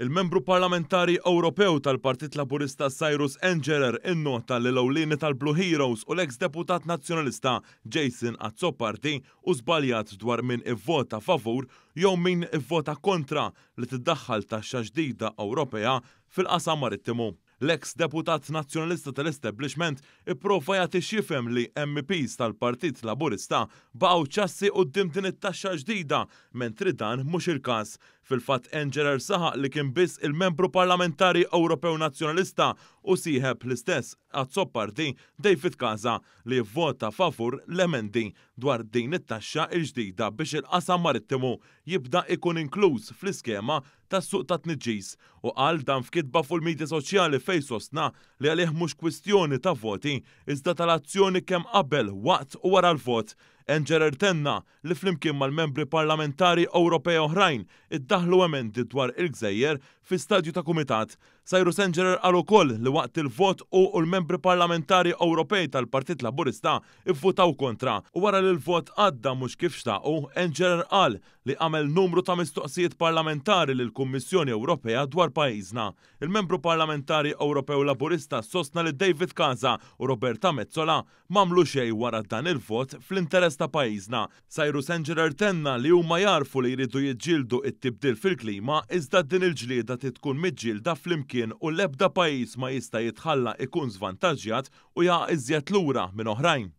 Il-Membru Parlamentari Ewropew tal-Partit Laburista Cyrus Engerer innota li l-ewlieni tal-Blue Heroes u l-eks deputat Nazzjonalista Jason Azzopardi hu żbaljat dwar min ivvota favur jew min ivvota kontra li tiddaħħal taxxa ġdida Ewropea fil-qasam marittimu. L-eks deputat Nazzjonalista tal-establishment ipprova jagħti x'jifhem li MEPs tal-Partit Laburista baqgħu ċassi quddiem din it-taxxa l-ġdida, mentri dan mhux il-każ. Fil-fatt Engerer saħaq li kien biss il-Membru Parlamentari Ewropew Nazzjonalista u sieħeb l-istess Azzopardi, David Casa, li vvota favur l-emendi dwar din it-taxxa l-ġdida biex il-qasam marittimu jibda ikun inkluż fl-iskema tas-suq tat-tniġġis u qal dan f'kitba fuq il-midja soċjali fejn sostna li għalih mhux kwistjoni ta' voti iżda tal-azzjoni kemm qabel, waqt u wara l-vot. Engerer tenna li flimkien mal-membri parlamentari Ewropej oħrajn iddaħħlu emendi dwar il-gżejjer fi stadju ta' kumitat. Cyrus Engerer qal ukoll li waqt il-vot hu u l-membri parlamentari Ewropej tal-Partit Laburista ivvutaw kontra u wara li l-vot għadda mhux kif xtaqu, Engerer qal li għamel numru ta' mistoqsijiet parlamentari lill-Kummissjoni Ewropea dwar pajjiżna. Il-Membru Parlamentari Ewropew Laburista sostna li David Casa u Roberta Metsola m'għamlu xejn wara dan il-vot fl-interess ta' pajjiżna. Cyrus Engerer tenna li huma jagħrfu li jridu jiġġieldu t-tibdil fil-klima iżda din il-ġlieda trid tkun miġġielda flimkien u l-ebda pajjiż ma jista' jitħalla ikun żvantaġġjat u jaqa' iżjed lura minn oħrajn.